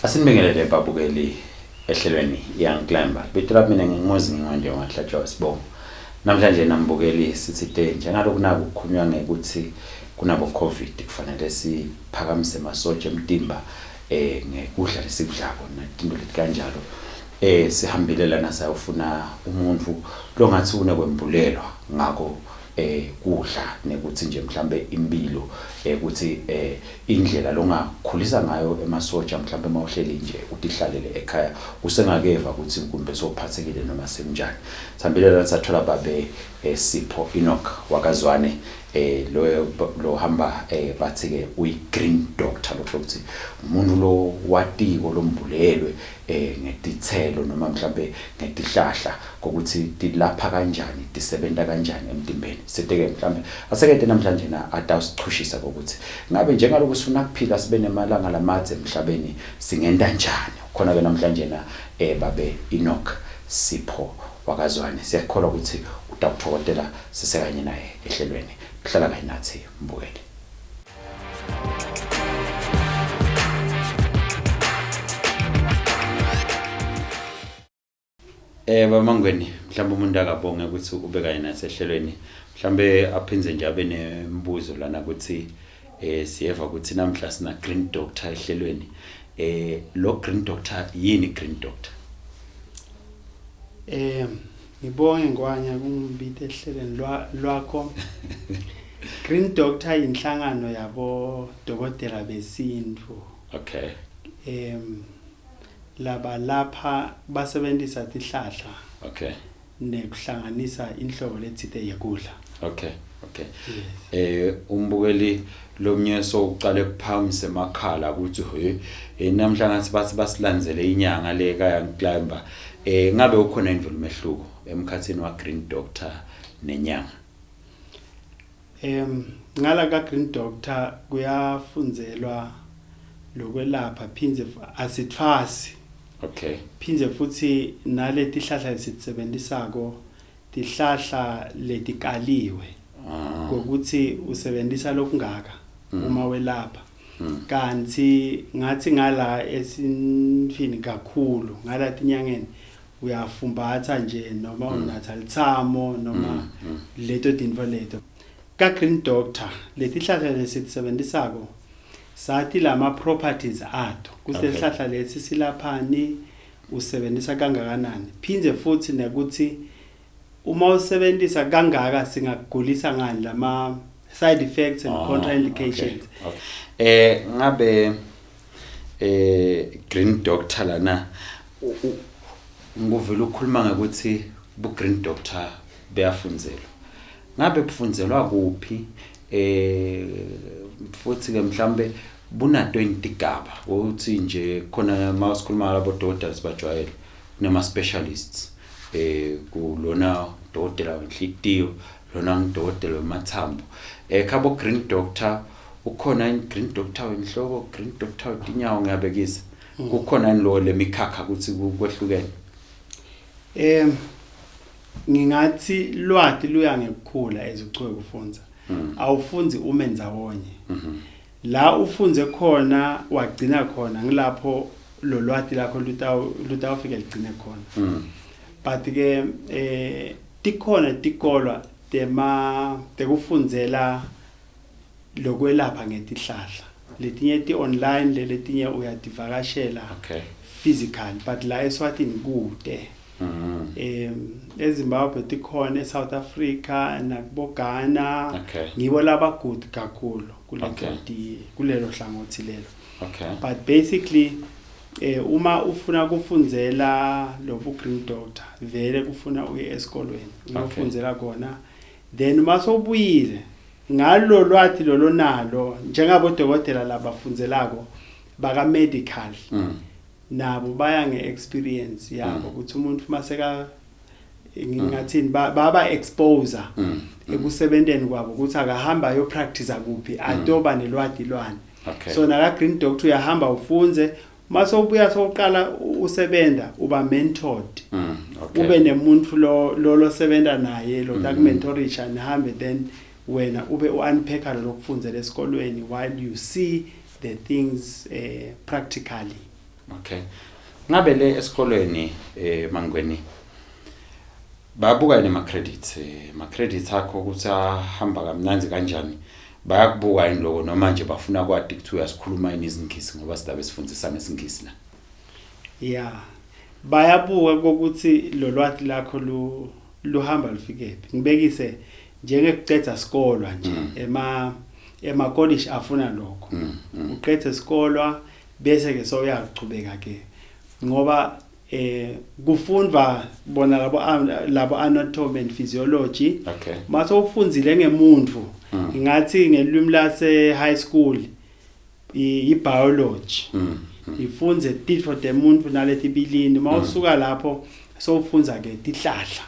Asinibingelele babukeli ehlelweni Young Climber. Bito lami mina nginguzi ngingonje wahlatshwa wesibongo. Namhlanje nambukeli sitsite njengaloku naku kukhulunywa ngekuthi kunabo COVID kufanele siphakamise emasotsha emtimba eh ngekudla lesikudlako netinto leti kanjalo. Eh sihambile lana sayofuna umuntu longathi unekwembulelwa ngako eh kudla nekuthi nje mhlambe impilo ukuthi eh indlela longakhulisa ngayo emasotsha mhlambe mawuhleli nje utihlalele ekhaya usengakeva ukuthi kumbe sophathekile noma sekunjani. Sihambile lana sathola babe eh, Sipho Enoch wakazwane eh lo lo hamba eh bathi ke uyi green doctor lokho ukuthi umuntu lo watiko lombulelwe eh ngetithelo noma mhlambe ngetihlahla kokuthi tilapha kanjani tisebenta kanjani emtimbeni. Siteke mhlambe asekete namhlanje na atawusichushisa kokuthi ngabe njengaloku sifuna kuphila sibe nemalanga lamadze emhlabeni singenta njani. Khona ke namhlanje na eh babe Enoch Sipho wakazwane siyakholwa ukuthi utakuthokozela sisekanye naye ehlelweni. Hlala kanye nathi mbukeli. Eh bamangweni mhlawumbe umuntu akabonge ukuthi ube kanye nathi ehlelweni. Mhlawumbe aphindze nje abe nemibuzo lana ukuthi eh siyeva ukuthi namhla sina Green Doctor ehlelweni. Eh lo Green Doctor yini Green Doctor? Eh ngibonge ngwanya kungibita ehlelweni lwakho. Green Doctor inhlangano yabo dokotela besintu. Okay. Laba lapha basebenzisa tihlahla. Okay. Nekuhlanganisa inhlobo letsite yekudla. Okay. Okay. Yes. Umbukeli lomnye sokuqala kuphakamisa emakhala ukuthi he namhla ngathi bathi basilandzele inyanga le ka Young Climber. Ngabe ukhona indlela umehluko emkhathini wa Green Doctor nenyanga? Ngala ka Green Doctor kuyafunzelwa lokwelapha phindze asithwasi. Okay. Phindze futhi naleti hlahla lesisebenzisako tihlahla letikaliwe. Ngokuthi usebenzisa lokungaka uma welapha. Kanti ngathi ngala esintwini kakhulu ngala tinyangeni uyafumbatha nje noma unatha lithamo noma leto tintfo leto. Ka Green Doctor letihlahla lesisebenzisako sathi lama properties ato kusesihlahla lesi silaphani usebenzisa kangakanani phindze futhi nekuthi uma usebenzisa kangaka singakugulisa ngani lama side effects and contraindications. Okay. Ngabe Green Doctor lana nguvela ukukhuluma ngokuthi bu Green Doctor beyafunzelwa. Ngabe kufunzelwa kuphi? Futhi ke mhlambe bunato intigaba ukuthi nje khona masikhuluma labo doctors bajwayele kunama specialists kulona dokotela wenhlitiyo lona ngidokotela wemathambo. Khabo Green Doctor ukhona in Green Doctor wenhloko, Green Doctor wetinyawo ngiyabekisa. Kukhona lo lemikhakha ukuthi kwehlukene. Ngingathi lwati luya ngekukhula ezuchwe kufunza. Awufunzi ume ndzawonye. La ufunze khona wagcina khona ngilapho lo lwati lakho lutawufika ligcine khona. But ke tikhona tikolwa tema tekufundzela lokwelapha ngetihlahla. Letinye ti online letinye uyativakashela. Okay. Physical but la eSwatini kude. eZimbabwe tikhona, eSouth Africa nakubo Ghana. Okay. Ngibo laba good kakhulu kulelo kulelo hlangothi lelo. Okay. But basically uma ufuna kufundzela lobu Green Doctor vele kufuna uye esikolweni uyofundzela khona, then masowubuyile ngalo lwathi lolonalo njengabo dokotela labafundzelako baka medical nabo baya ngeexperience yabo ukuthi umuntu maseka ngingathini baba exposure ekusebenteni kwabo ukuthi akahamba ayo practice kuphi atoba nelwati lwani. Okay. So naka Green Doctor uyahamba ufunze mase ubuya soqala usebenta uba mentored. Okay. Ube nemuntu lo losebenza naye lo takumentorisha nihambe then wena ube uunpacka lokufundzela esikolweni while you see the things practically. Okay. Ngabe le esikolweni Mangweni bayabuka yini ama credits, ama credits akho ukuthi ahamba kamnanzi kanjani? Bayakubuka yini lokho noma nje bafuna kwati ukuthi uyasikhuluma yini isingisi, ngoba sidabe sifundisa ngesingisi la? Yeah, bayabuka kokuthi lo lwazi lakho luhamba lufikephi. Ngibekise njengekucedza sikolwa nje, ema college afuna lokho, uqedze sikolwa bese ke sowuyachubeka ke, ngoba kufundwa bona labo anatomy and physiology. Mase ufundzile ngemuntu, ngathi ngelwimi lase high school i biology, ifunze titfo temuntu naletibilini. Mawusuka lapho sowufundza ke tihlahla,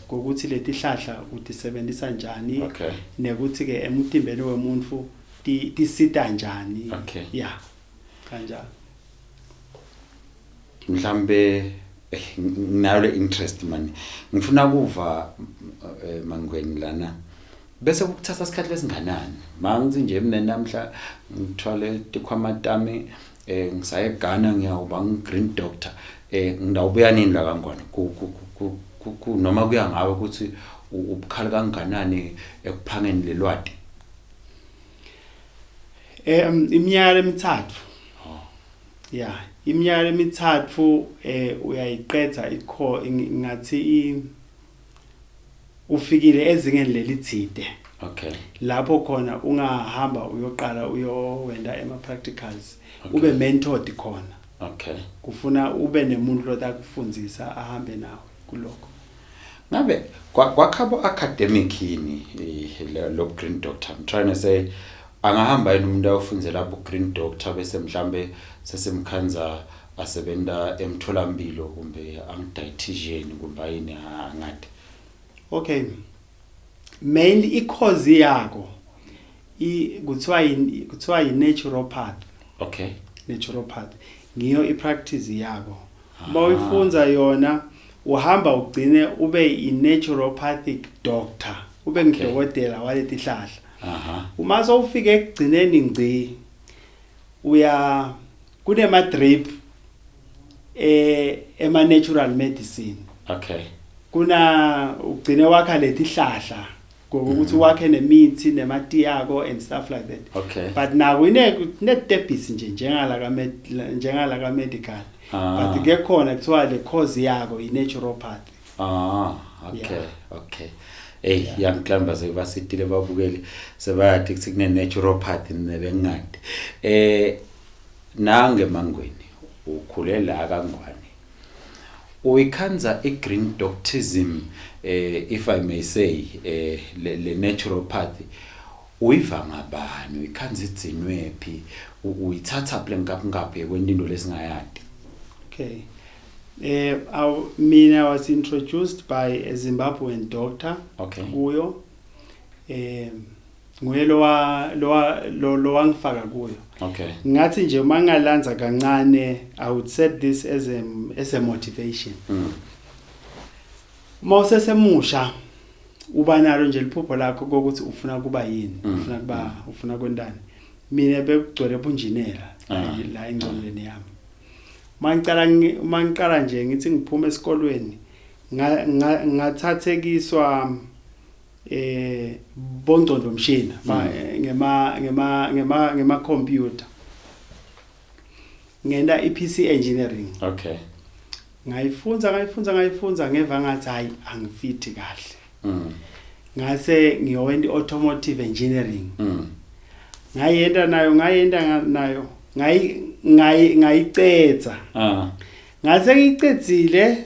ngokuthi letihlahla utisebenzisa njani, nekuthi ke emtimbeni wemuntu tisita njani. Yeah, kanjalo. Mhlambe nginayo le interest mani, ngifuna kuva Mangweni lana, bese kukuthatha isikhathi lesinganani mangithi nje mina namhla ngithwale tikhwama tami, ngisaye eGhana, ngiyawuba ngi-green doctor, ngidawubuya nini la kaNgwane? Noma kuya ngawe ukuthi ubukhali kanganani ekuphangeni lelwati? Iminyaka emithathu. Yeah, iminyaka emithathu uyayiqedza ikho, ngathi ufikile ezingeni lelitsite lapho khona ungahamba uyoqala uyowenda ema practicals, ube mentored khona. Kufuna ube nemuntu lotakufundzisa, ahambe nawe kulokho. Ngabe kwakhabo academic yini lo green doctor? I'm trying to say, angahamba yini umuntu ayofundzela bu green doctor bese mhlambe sesimkhanza asebenta emtholampilo kumbe angu-dietitian kumbe ayini, angadi? Okay, mainly i-course yakho i kuthiwa yini, kuthiwa yi naturopath. Naturopath ngiyo i-practice yakho. Uma uyifunza yona, uhamba ugcine ube i-naturopathic doctor, ube ngudokotela waletihlahla. Uma sowufika ekugcineni ngci, uya kunema drip ema natural medicine. Kuna ugcine wakha letihlahla ngokuthi wakhe nemithi nemati yako and stuff like that. But nako ine netebhisi nje njengala ka medical. But ke khona kuthiwa le course yako i naturopathy. Ah, okay. Okay. Hey, yamklamba sebasitile babukeli, sebayathi kuthi kune naturopathy nebengadi. Nange Mangweni, ukhulela kaNgwane. Uyikhanza i-green doctism, if I may say, le naturopathy uyiva ngabani? Uyikhanza idzinwephi? Uyithatha phela ngaphi kwento lesingayadi? Okay, mina I was introduced by a Zimbabwean doctor kuyo. Nguye lo wangifaka kuyo. Ngathi nje uma ngalanza kancane, I would set this as a motivation. Uma usesemusha uba nalo nje liphupho lakho kokuthi ufuna kuba yini, ufuna kuba, ufuna kwentani. Mina bekugcwele bunjinela la engcondweni yami. Mangiqala nje ngithi ngiphuma esikolweni, ngathathekiswa bongcondo mshina ngema computer, ngenda iPC engineering. Ngayifunza, ngayifunza, ngayifunza, ngeva ngathi hayi, angifithi kahle. Ngase ngiyowenda i-automotive engineering. Ngayenda nayo, ngayenda nayo, ngayicetha. Ngase ngicedzile,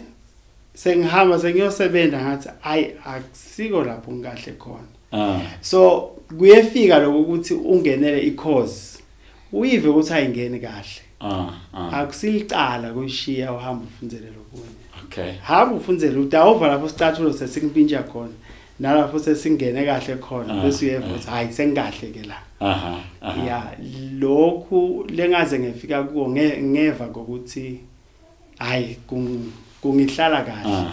sengihamba sengiyosebenza, ngathi ayi, akusiko lapho ngikahle khona. So kuyefika lokho ukuthi ungenele i-course, uyive ukuthi ayingeni kahle. Akusilicala kuyishiya, uhamba ufundzele lokunye. Hamba ufundzele, utawuva lapho sicathulo sesimpintsha khona nalapho sesingene kahle khona, bese uyeva ukuthi hayi, sengikahle ke la. Aha. Aha. Ya, lokhu lengaze ngefika kuwo, ngeva kokuthi hayi, kungihlala kahle,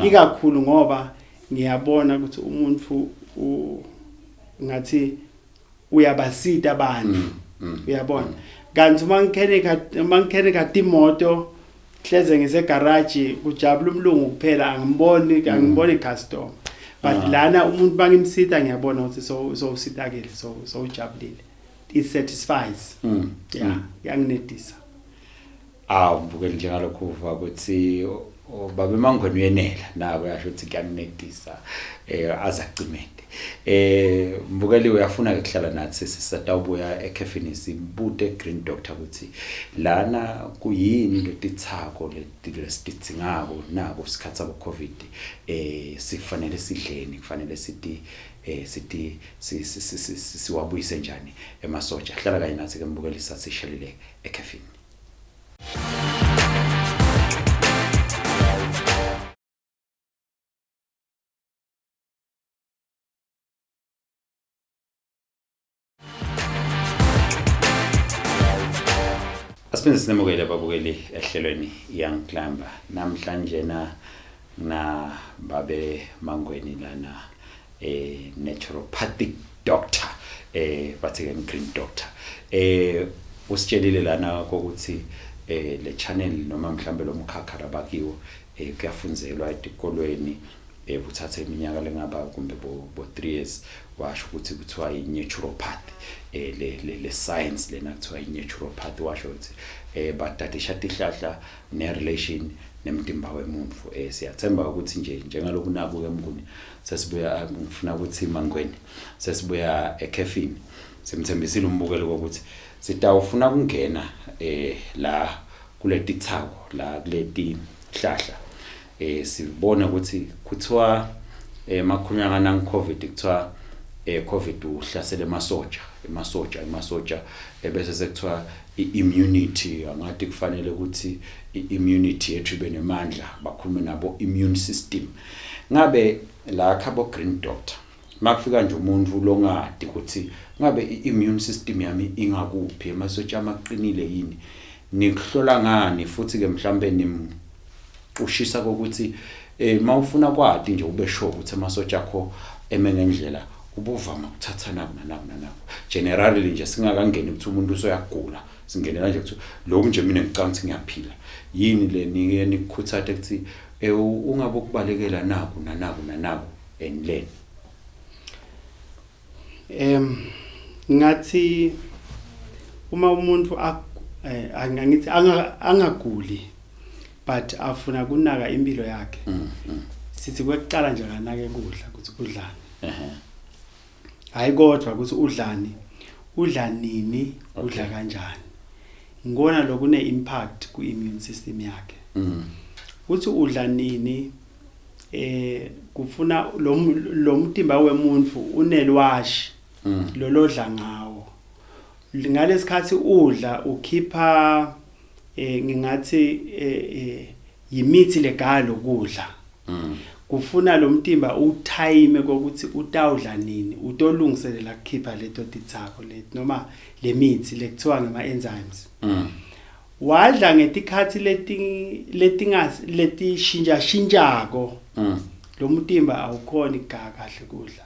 ikakhulu ngoba ngiyabona ukuthi umuntu ngathi uyabasita abantu. Uyabona. Kanti uma ngikhenika uma ngikhenika timoto hleze ngisegaraji kujabula umlungu kuphela angiboni angiboni customer. But lana umuntu bangimsita ngiyabona ukuthi so so usitakile so so ujabulile. It satisfies. Yeah, kuyanginedisa. Ah, mbukeli njengalokhu uva ukuthi babe Mangweni uyenela nako yasho ukuthi kuyanginedisa azacimete. Mbukeli uyafuna ke kuhlala nathi sisatawubuya ekhefini sibute Green Doctor ukuthi lana kuyini letithako lesititsingako nako isikhathi sabo COVID sifanele sidleni kufanele sithi sithi siwabuyise njani emasoja. Hlala kanye nathi ke mbukeli sasishelile ekhefini. Asiphinde sinemukele babukeli ehlelweni Young Climber. Namhlanje na babe Mangweni lana naturopathic doctor bathi ke green doctor. Usitshelile lana ukuthi le channel noma mhlambe lo mkhakha labakiwo kuyafunzelwa etikolweni kuthatha iminyaka lengaba kumbe bo 3 years washo ukuthi kuthiwa i-naturopath le science lena kuthiwa i-naturopath washo ukuthi badadisha tihlahla ne relation nemtimba wemuntu. Siyathemba ukuthi nje njengaloku naku ke Mnguni sesibuya ngifuna ukuthi Mangweni sesibuya ekhefini simthembisile umbukeli ukuthi sitawufuna kungena la kuletithako la kuleti hlahla sibone ukuthi kuthiwa makhulunywa ngana COVID kuthiwa COVID uhlasele emasoja ebese sekuthiwa i-immunity angathi kufanele ukuthi i-immunity yethu ibe nemandla bakhulume nabo immune system. Ngabe la khabo Green Doctor makufika nje umuntu longadi ukuthi ngabe i-immune system yami ingakuphi emasotsha amaqinile yini nikuhlola ngani futhi ke mhlambe nimqushisa kokuthi mawufuna kwadi nje ube sure ukuthi amasotsha akho eme ngendlela ubuvama ukuthatha naku naku naku generally nje singakangeni ukuthi umuntu usoyagula singenela nje ukuthi lokhu nje mina ngicabanga ukuthi ngiyaphila yini le nike nikukhuthathe ukuthi ungabe ukubalekela naku nanaku nanaku and learn. Ngathi uma umuntu angithi angaguli but afuna kunaka impilo yakhe sithi kwekuqala nje akanake kudla ukuthi udlani. Hayi kodwa ukuthi udlani udla nini udla kanjani ngibona lokune impact ku immune system yakhe. Uthi udla nini kufuna lo mtimba wemuntu unelwashi lolodla ngawo ngalesikhathi udla ukhipha ngingathi yimithi legalo kudla. Kufuna lo mtimba uthayime kokuthi utawudla nini utolungiselela kukhipha leto titsako leti noma lemithi lekuthiwa ngama enzymes. Wadla ngetikhathi leti letishintsha shintshako lo mtimba awukhona igaya kahle kudla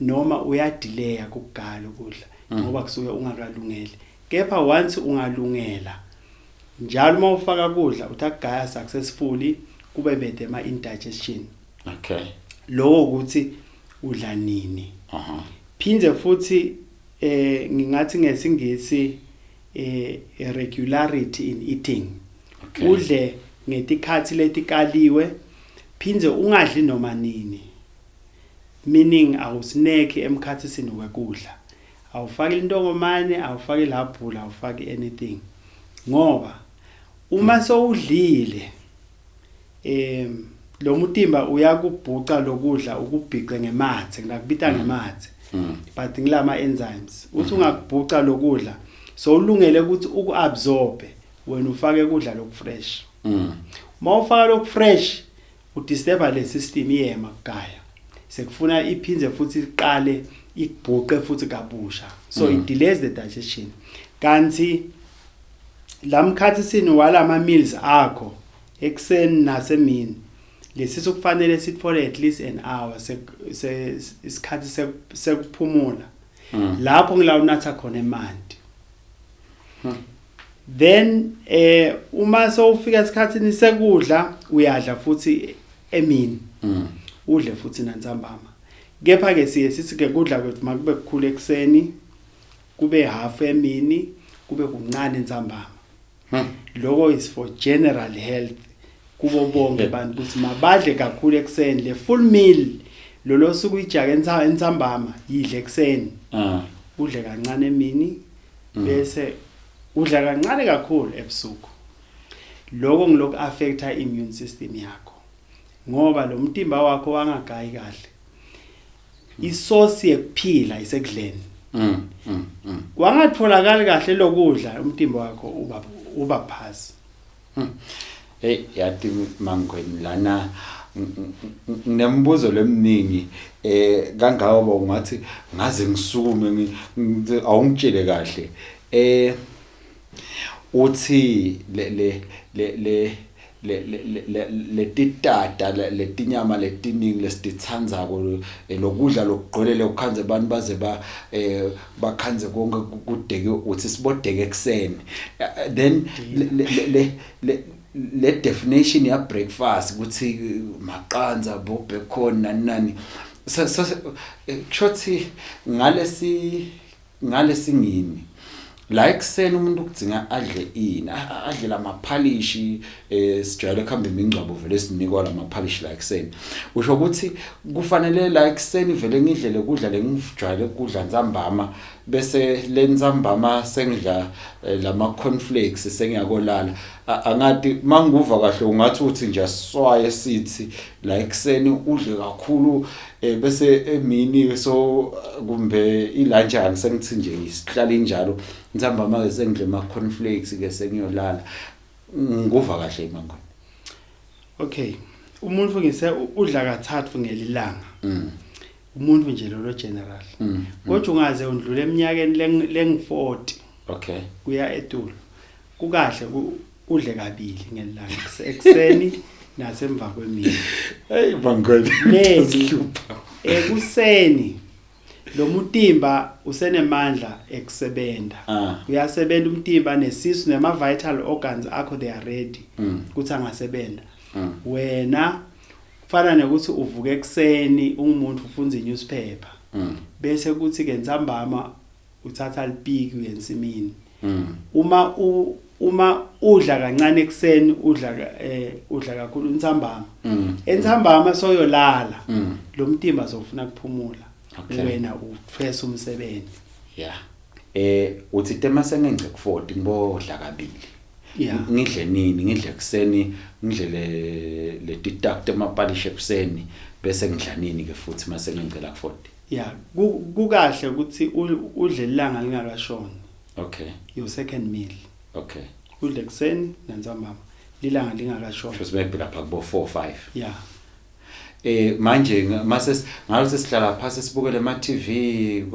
noma uyadelaya ukugaya ukudla ngoba kusuke ungakalungeli. Kepha once ungalungela njalo uma ufaka kudla uthakugaya successfully kube bede ama indigestion. Okay. Lokho ukuthi udla nini. Phinde futhi ngingathi ngesingisi regularity in eating. Okay. Udle ngetikhathi letikaliwe phinde ungadli noma nini. Meaning awusneki emkhathisini wekudla. Awufaki intongomane, awufaki labhula, awufaki anything. Ngoba uma sowudlile lo mutimba uyakubhuca lokudla ukubhice ngemathe ngakubita ngemathe but ngilama enzymes uthi ungakubhuca lokudla so ulungele ukuthi ukuabsorb wena ufake ukudla lokufresh. Uma ufaka lokufresh udisturba le system iyema kugaya sekufuna iphindze futhi iqale ikubhuqe futhi kabusha so it delays the digestion. Kanti lamkhathisini walama meals akho ekseni nasemini lesisu kufanele sithole at least an hour isikhathi sekuphumula lapho ngila unatha khona emanti. Then uma sowufika esikhatsini sekudla, uyadla futhi emini, udle futhi nantsambama. Kepha ke siye sithi ke kudla kwethu makube kukhulu ekuseni, kube half emini, kube kuncane entsambama. Lokho is for general health kubo bonke abantu, ukuthi mabadle kakhulu ekuseni. Le full meal lolo suku uyijake entsambama, yidle ekuseni, udle kancane emini, bese udla kancane kakhulu ebusuku. Lokho ngilokhu affecta immune system yakho, ngoba lo mtimba wakho wangagayi kahle. Isource yekuphila isekudleni. Kwangatholakali kahle lokudla, umtimba wakho uba phasi. Hey, yathi Mangweni, lana nginembuzo leminingi kangako, ungathi ngaze ngisukume awungitshele kahle. Uthi le le le le le le letitata, letinyama letiningi lesititsandzako, lokudla lokugqwelele ukhanze abantu baze ba bakhanze konke kudeke, uthi sibodeke ekuseni. Then le definition ya breakfast ukuthi maqanza, bo bacon, nani nani, kushothi ngalesingini la ekuseni umuntu kudzinga adle ini? Adle lamaphalishi. Sijwayele kuhamba imingcwabo, vele sinikwa lamaphalishi la ekuseni. Usho ukuthi kufanele la ekuseni vele ngidlele kudla lengijwayele ukudla ntsambama, bese lentsambama sengidla lama cornflakes, sengiyakolala? Angati manguva kahle, ungathi uthi nje aswaye sithi la ekuseni udle kakhulu, bese emini so kumbe ilanjani, sengithi nje isihlala injalo, ntsambama ke sengidle ama cornflakes ke, sengiyolala. Nguva kahle, Mangweni? Okay, umuntu ngise udla kathathu ngelilanga, umuntu nje lo general, kodwa ungaze undlule eminyakeni lengi-40 kuya etulo, kukahle udle kabili ngelilanga, ekuseni nasemva kwemini. Hey Mangweni. Leni ekuseni lo mutimba usenemandla ekusebenza. Uyasebenza umtimba, nesisu nema vital organs akho, they are ready ukuthi angasebenza. Wena kufana nokuthi uvuke ekuseni, ungumuntu ufunda newspaper, bese kuthi ke ntsambama uthatha lipiki uye ensimini. Uma udla kancane ekuseni, udla kakhulu ntsambama, entsambama soyolala, lo mtimba sofuna kuphumula, wena ufesa umsebenzi. Yeah, uthi tema sengence ku 40 ngibodla kabili. Ngidle nini? Ngidle kuseni, ngidle le letitakte emapalishi ekuseni, bese ngidla nini ke futhi mase ngengcela ku 40? Yeah, kukahle ukuthi udle ilanga lingakashoni, your second meal. Udle kuseni nantsambama lilanga lingakashoni. Just maybe lapha kubo 4 5. Yeah. Manje mase ngalo sesihlala phansi sibukele ama TV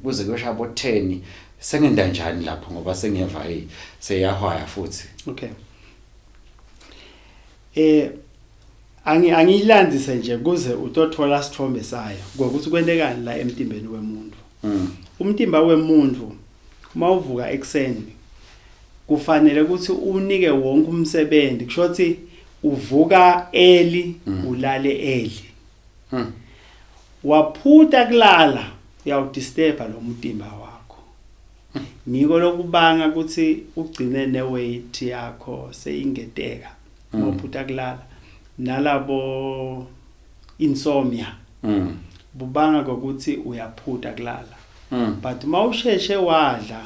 kuze kuyoshaya bo 10, sengenda njani lapho, ngoba sengiyeva, hey, seyahwaya futhi? Okay, angiyilandzise nje kuze utothola sithombe sayo ngokuthi kwentekani la emtimbeni wemuntu. Umtimba wemuntu uma uvuka ekuseni kufanele ukuthi unike wonke umsebenzi, kusho ukuthi uvuka early, ulale early. Waphuta kulala, uyawudisturba lo mtimba wakho. Ngiko lokubanga ukuthi ugcine ne-weight yakho seyingeteka uma uphuta kulala, nalabo insomnia bubanga kokuthi uyaphuta kulala. But mawusheshe wadla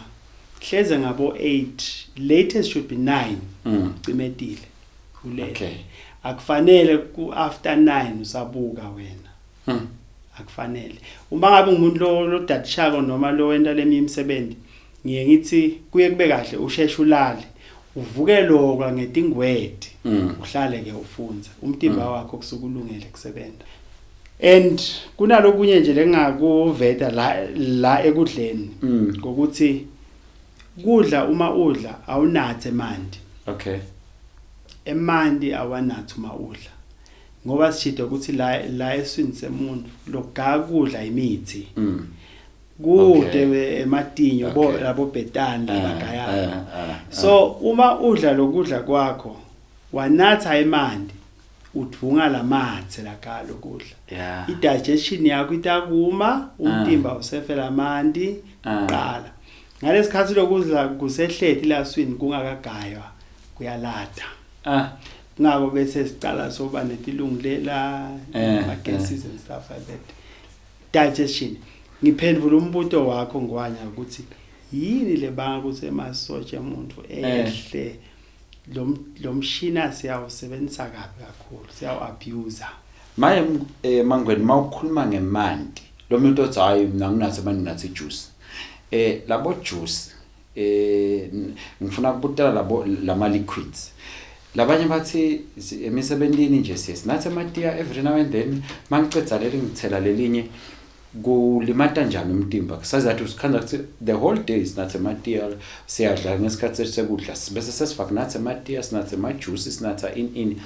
hleze ngabo 8, latest should be 9, cimetile, ulele. Akufanele ku after 9 usabuka wena. Akufanele. Uma ngabe umuntu lo lodadishako noma lo wenta leminye imisebenzi, ngiye ngithi kuye kube kahle usheshe ulale, uvuke lokwa ngetingwedi, uhlale ke ufunza, umtimba wakho kusuke ulungele kusebenza. And kunalokunye nje lengakuveta la ekudleni, ngokuthi kudla, uma udla awunathe emanti. Emanti awanathi uma udla, ngoba sishilo ukuthi la eswini semuntu lokugaya kudla imithi. Kude ematinyo bo labo bhetani labagayako. So uma udla lokudla kwakho wanatha emanti, udvunga lamathe lagaya lokudla. I-digestion yakho itakuma, umtimba usefela amanti kuqala. Ngalesikhathi lokudla kusehleti laswini kungakagaywa, kuyalata. Ngako bese sicala soba netilungulela, ama-gases and stuff like that. Digestion. Ngiphendvula umbuto wakho Ngwanya ukuthi yini lebanga ukuthi emasotsha emuntu ehle. Lo mshina siyawusebenzisa kabi kakhulu, siyawu-abuse. Maye Mangweni, mawukhuluma ngemanti, lo muntu othi hayi mina nginathe manje nathi juice. Labo juice ngifuna ukubutela labo lama liquids. Labanye bathi emisebentini nje siye sinathe amatiya every now and then, mangicedza leli ngithela lelinye, kulimata njani umtimba? Kusazathi usikhandza ukuthi the whole day sinathe amatiya, siyadla ngesikhathi sekudla, bese sesifaka nathe amatiya, sinathe ama juice, sinatha in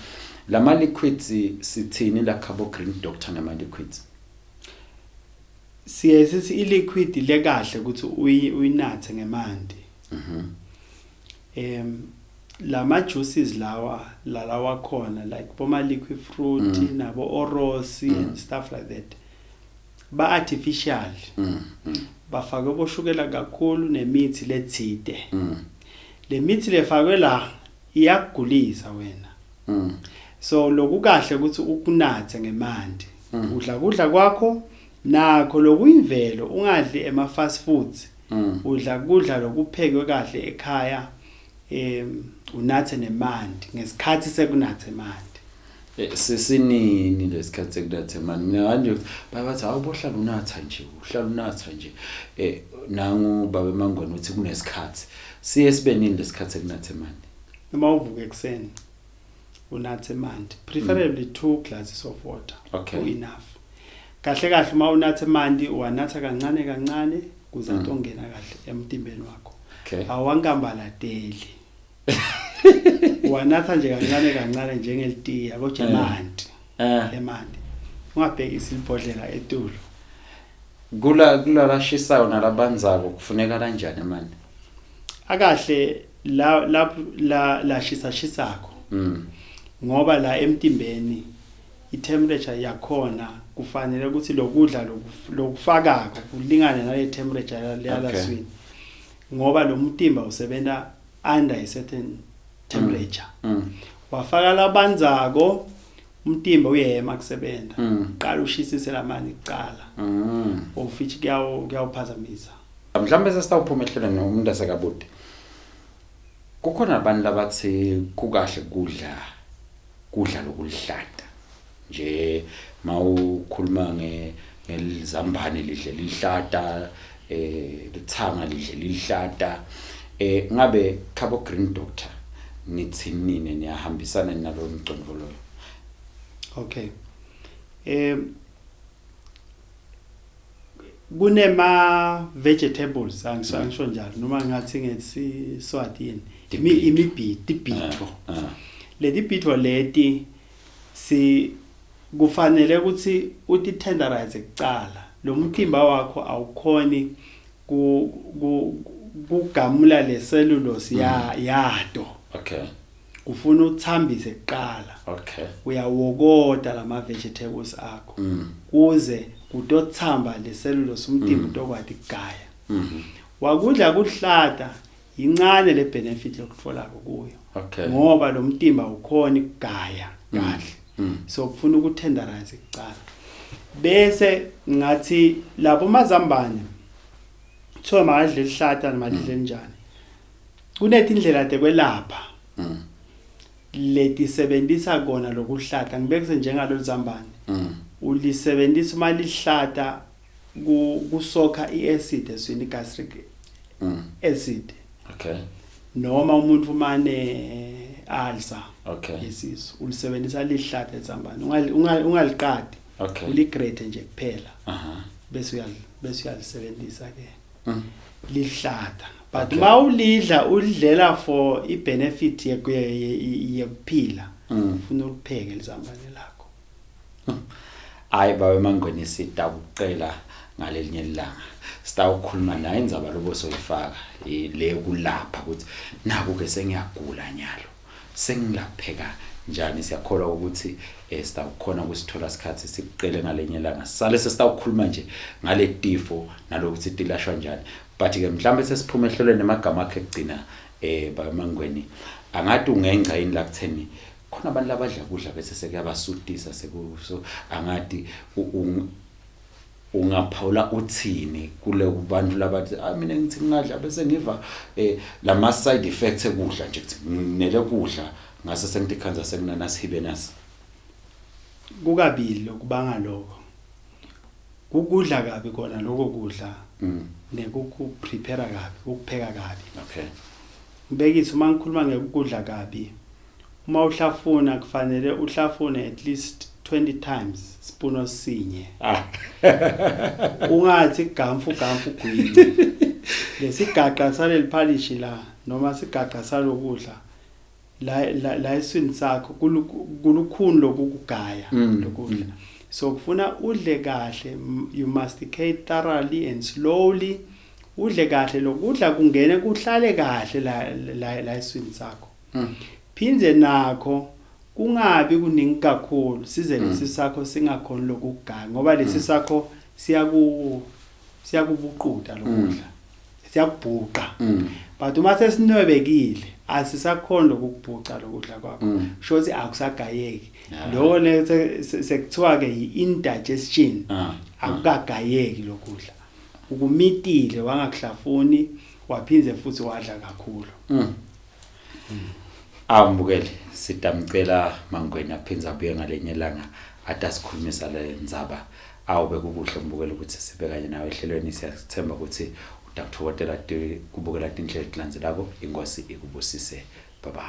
lama liquids. Sithini la khabo Green Doctor ngama liquids? Siye sithi i-liquid lekahle ukuthi uyinathe ngemanti. Lama juices lawa lalawa khona like boma liquid fruit nabo orosi and stuff like that, ba artificial. Bafake boshukela kakhulu nemithi letsite. Le mithi lefakwe la iyakugulisa wena. So lokukahle ukuthi ukunathe ngemanti. Udla kudla kwakho nakho lokuyimvelo, ungadli ema fast foods. Udla kudla lokuphekwe kahle ekhaya, unathe nemanti ngesikhathi sekunathe emanti. Sesinini lesikhathi sekunatha emanti? Mina nje babathi awubohlala unatha nje, uhlala unatha nje. Nangu babe Mangweni uthi kunesikhathi. Siye sibe nini lesikhathi sekunatha emanti? Noma uvuka ekseni unathe emanti, preferably 2 glasses of water. Enough. Kahle kahle uma unathe emanti uwanatha kancane kancane kuze atongena kahle emtimbeni wakho. Awangambalateli. Wanatha nje kancane kancane njengelitiya kodwa emanti. Emanti. Ungabhekisi ibhodlela etulo. Kula lashisayo nalabanzako kufuneka kanjani emanti? Akahle la la la shisa shisakho. Ngoba la emtimbeni i-temperature yakhona kufanele ukuthi lokudla lokufakako kulingane nale temperature yalaswini. Ngoba lo mtimba usebenza under a certain temperature. Wafaka labanzako umtimba uyema kusebenza. Qala ushisise lamani kuqala. Ofithi kuyawuphazamisa. Mhlawumbe sesitawuphuma ehlelweni nomuntu asekabude. Kukhona abantu labathi kukahle kudla lokulihlata. Nje mawukhuluma ngelizambane lidle lihlata, lithanga lidle lihlata. Ngabe khabo Green Doctor nithini niyahambisana nalo mcondvo loyo? Okay. Kunema vegetables angisho njalo noma ngathi ngesiswati yini imibhidvo. Leti bhidvo leti si kufanele ukuthi uti tenderize kuqala. Lo mtimba wakho awukhoni kugamula le cellulose yato. Okay. Ufuna uthambise kuqala. Okay. Uyawokota lama vegetables akho. Kuze kutothamba le cellulose umtimba utokwati kugaya. Wakudla kuhlata incane le benefit lokuthola kuyo. Okay. Ngoba lo mtimba ukhona ukugaya kahle. So kufuna ukutenderize kuqala. Bese ngathi labo mazambane kuthiwa makadle lihlata nomadle njani. Kunetindlela tekwelapha. Letisebenzisa kona lokuhlata ngibekise njengalo zambane. Ulisebenzisa uma lihlata kusokha iacid eswini, gastric acid. Okay. Noma umuntu mane ulcer. Okay. Yesisu ulisebenzisa lihlata ezambane. Ungaliqadi. Okay. Uligrate nje kuphela. Bese uyalisebenzisa ke. Lihlata. But mawulidla ulidlela for ibenefit yekuphila. Ufuna ukupheka lizambane lakho. Hayi bawe Mangweni sitakucela ngalelinye ilanga. Sitawukhuluma naye indzaba lobo soyifaka le kulapha ukuthi naku ke sengiyagula nyalo. Sengilapheka njani? Siyakholwa ukuthi sitawukhona ukusithola isikhathi sikuqele ngalenye ilanga. Sale sesitawukhuluma nje ngale tifo nalokuthi tilashwa njani. But ke mhlambe sesiphuma ehlelweni emagama akhe ekugcina bamangweni angathi ungenca yini la kutheni khona abantu labadla kudla bese sekuyabasutisa seku so angati ungaphawula uthini kule kubantu labathi ah mina ngithi ngingadla bese ngiva lama side effects ekudla nje kuthi nginele kudla ngase sengidikhanza sekunanasihibe nasi. Kukabili lokubanga lokho. Kukudla kabi kona lokho kudla nekuku prepare kabi, ukupheka kabi. Ngibekise uma ngikhuluma ngekudla kabi, uma uhlafuna kufanele uhlafune at least 20 times spoon sinye. Ungathi gamfu gamfu gwinye. Lesigaqa saleli phalishi la noma sigaqa salokudla la eswini sakho kulukhuni lokugaya lokudla. So kufuna udle kahle, you masticate thoroughly and slowly. Udle kahle lokudla kungene kuhlale kahle la eswini sakho. Phindze nakho kungabi kuningi kakhulu size lesi sakho singakhoni lokugaya ngoba lesi sakho siyakubuquda lokudla. Siyakubhuqa. But uma sesinwebekile asisakhoni lokubhuqa lokudla kwakho. Sho ukuthi akusagayeki. Lokho sekuthiwa ke i-indigestion. Akukagayeki lokudla. Ukumitile wangakuhlafuni waphindze futhi wadla kakhulu. Awumbukeli sitamcela Mangweni aphinza abuye ngalenye ilanga atasikhulumisa le ndzaba. Awube kukuhle mbukeli ukuthi sibe kanye nawe ehlelweni. Siyathemba ukuthi utakuthokozela kubukela tinhlelo etilandzelako. Inkosi ikubusise. Bye bye.